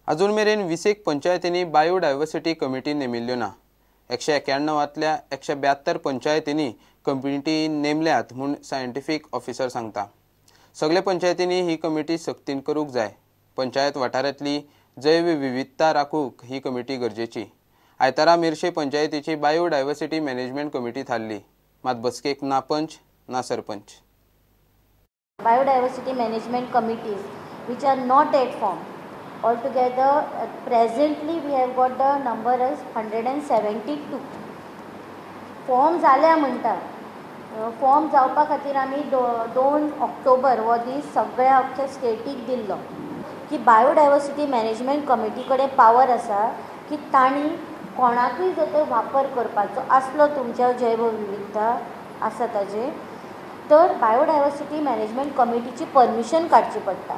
अजून मेरेन 20 पंचायतींनी biodiversity committee नेमिल्ल्यो ना. 191तल्या 172 पंचायतींनी कमिटी नेमल्यात म्हूण सायंटिफीक ऑफिसर सांगता. सगल्या पंचायतींनी ही कमिटी सक्तीन करूंक जाय. पंचायत वाठारांतली जैवविविधता राखूंक ही कमिटी गरजेची. आयतारा मिरशे पंचायतीची बायोडायवर्सिटी मॅनेजमेंट कमिटी थारली, मात बसकेक ना पंच ना sarpanch. Biodiversity management committees which are not yet formed. Altogether, presently we have got the number as 172. Form जाल्या म्हणटा. फॉर्म जावपा खातीर आमी 2 ऑक्टोबर हो दीस सगळ्या अख्ख्या स्टेटीक दिल्लो की बायोडायवर्सिटी मॅनेजमेंट कमिटी कडेन पावर आसा की तांणी कोणाकूय जर तो वापर करपाचो आसलो तुमच्या जैवविविधता आसा ताजेर, तर बायोडायवर्सिटी मॅनेजमेंट कमिटीची परमिशन काडची पडटा.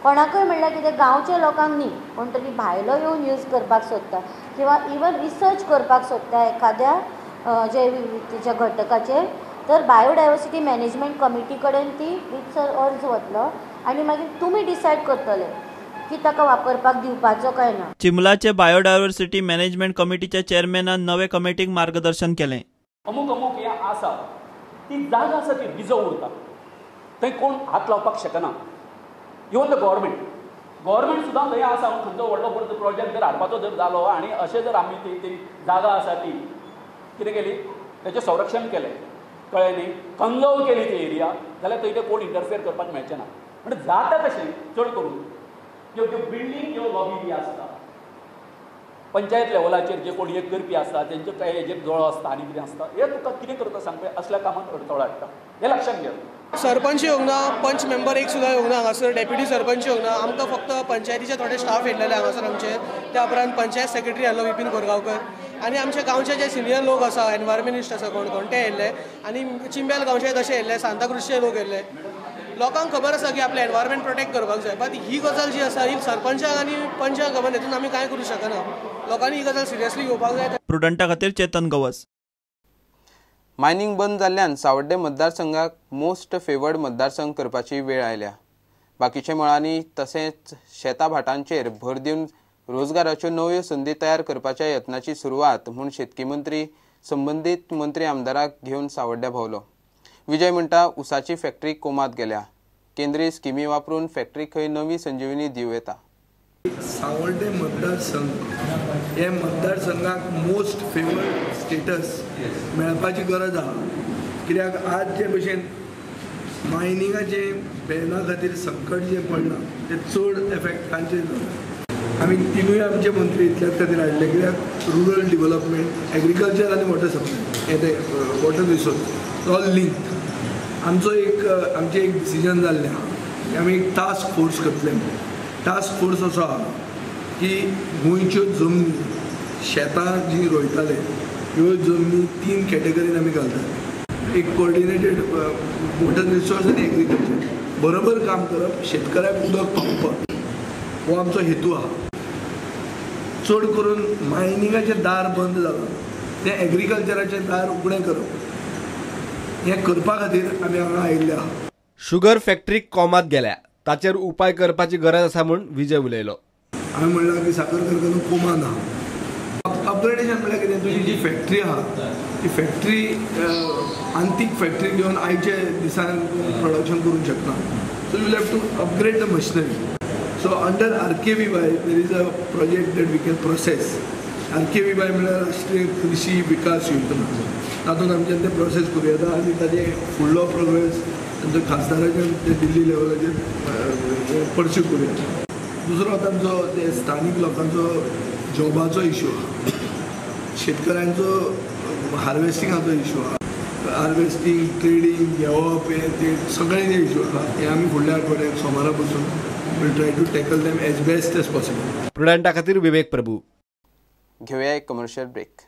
कोणाकूय म्हणल्यार कितें गांवच्या लोकांक न्ही, कोण तरी भायलो येवन यूज करपाक सोदता किंवा इवन रिसर्च करपाक सोदता एखाद्या जैवविविधतेच्या घटकाचेर, तर बायोडायवर्सिटी मॅनेजमेंट कमिटी कडेन ती रितसर अर्ज वतलो आनी मागीर तुमी डिसायड करतले की ताका वापरपाक दिवपाचो काय ना. चिमलाचे बायोडायवर्सिटी मॅनेजमेंट कमिटीच्या चेअरमॅनान नवे कमिटीक मार्गदर्शन केलें. अमूक अमूक हें आसा ती जागा आसा ती रिजर्व उरता, थंय कोण हात लावपाक शकना. इवन the government सुद्दां थंय आसा खंयचो व्हडलो प्रोजेक्ट जर हाडपाचो जर जालो आनी अशें जर आमी ती जागा आसा ती कितें केली ताचें संरक्षण केलें, कळ्ळें न्ही, कन्जर्व केली ती एरिया, जाल्यार थंय ते कोण इंटरफियर करपाक मेळचें ना. म्हणजे जाता कशें चड करून ज्यो ज्यो बिल्डींग ज्यो लॉबी बी आसता पंचायत लेवलाचेर जे कोण एक करपी आसता तेंचे काय हेजेर दोळो आसता आनी कितें आसता, हे तुका कितें करता सांग पळय, असल्या कामांत अडथळो हाडटा, हें लक्षांत घे. सरपंच येवंक ना, पंच मेंबर एक सुद्दां येवंक ना हांगासर, डेप्युटी सरपंच येवंक ना. आमकां फक्त पंचायतीचे थोडे स्टाफ येयल्ले हांगासर आमचे, त्या उपरांत पंचायत सेक्रेटरी आयलो विपीन कोरगांवकर आनी आमच्या गांवचे जे सिनियर लोक आसा, एनवायरमेंटिस्ट आसा कोण कोण ते येयल्ले आनी चिंबेल गांवचे तशे येयल्ले, सांताक्रुजचे लोक येयल्ले. लोकांक खबर आसा की आपलें एनवायरमेंट प्रोटेक्ट करपाक जाय, बट he गजाल जी आसा ही सरपंचाक आनी पंचांक खबर, हेतून आमी कांय करूं शकना. लोकांनी ही गजाल सिरियसली घेवपाक जाय. प्रुडंटा खातीर चेतन गवस. मायनिंग बंद जाल्ल्यान सावड्डे मतदारसंघाक मोस्ट फेवर्ड मतदारसंघ करपाची वेळ आयल्या. बाकीच्या मळांनी तशेंच शेता भाटांचेर भर दिवन रोजगाराच्यो नव्यो संदी तयार करपाच्या यत्नाची सुरवात म्हूण शेतकी मंत्री संबंदीत मंत्री आमदाराक घेवन सावड्ड्या भोवलो. विजय म्हणटा उसाची फॅक्टरी कोमात गेल्या, केंद्रीय स्किमी वापरून फॅक्टरी खंय नवी संजीवनी दिवं येता. सावड्डे मतदारसंघ हे मतदारसंघाक मोस्ट फेवर्ड स्टेटस मेळपाची गरज आहा, कित्याक आज जे भशेन मायनिंगाचें बॅना खातीर संकट जें पडलां तें चड एफेक्ट तांचेर जाता. आमी तिनूय आमचे मंत्री इतल्याच खातीर हाडले कित्याक रुरल डिवलपमेंट, एग्रीकल्चर आनी वॉटर सप्लाय हे ते वॉटर रिसोर्स ऑल लिंक्ड. आमचो एक आमचें एक डिसिजन जाल्लें आहा की आमी एक टास्क फोर्स करतले. टास्क फोर्स असो आहा की गोंयच्यो जमनी शेतां जीं रोयताले ह्यो जमनी 3 कॅटेगरीन आमी घालतात. एक कोऑर्डिनेटेड वॉटर रिसोर्स आनी एग्रीकल्चर बरोबर काम करप, शेतकऱ्याक उदक पावोवप हो आमचो हेतू आहा. चड करून मायनिंगाचें दार बंद जालां तें एग्रीकल्चराचें दार उगडें करप, हें करपा खातीर आमी हांगा आयिल्ले आहा. शुगर फॅक्टरी कोमात गेल्या, ताचेर उपाय करपाची गरज आसा म्हूण विजय उलयलो. हांवें म्हणलां की साकर कारखानो कोमान आहा. अपग्रेडेशन म्हणल्यार कितें, तुजी जी फॅक्टरी आहा ती फॅक्टरी आंतीक फॅक्टरी घेवन आयच्या दिसान प्रोडक्शन करूंक शकना. So you have to upgrade the machinery. So under RKVY there is a project that we can process. RKVY म्हणल्यार राष्ट्रीय कृषी विकास योजना, तातूंत आमच्यान तें प्रोसेस करूं येता आनी ताजें फुडलो प्रोग्रेस तांचो खासदाराचेर ते दिल्ली लेवलाचेर पर्स्यू करूं येता. दुसरो तांचो ते स्थानीक लोकांचो जॉबाचो इशू आहा, शेतकऱ्यांचो हार्वेस्टिंगाचो इशू आहा, हार्वेस्टींग ट्रेडींग घेवप हे ते सगळे जे इशू आहा हे आमी फुडल्या आठवड्याक सोमारा पसून will try to tackle them as best as possible. प्रुडंटा खातीर विवेक प्रभू. घेवया एक कमर्शियल ब्रेक.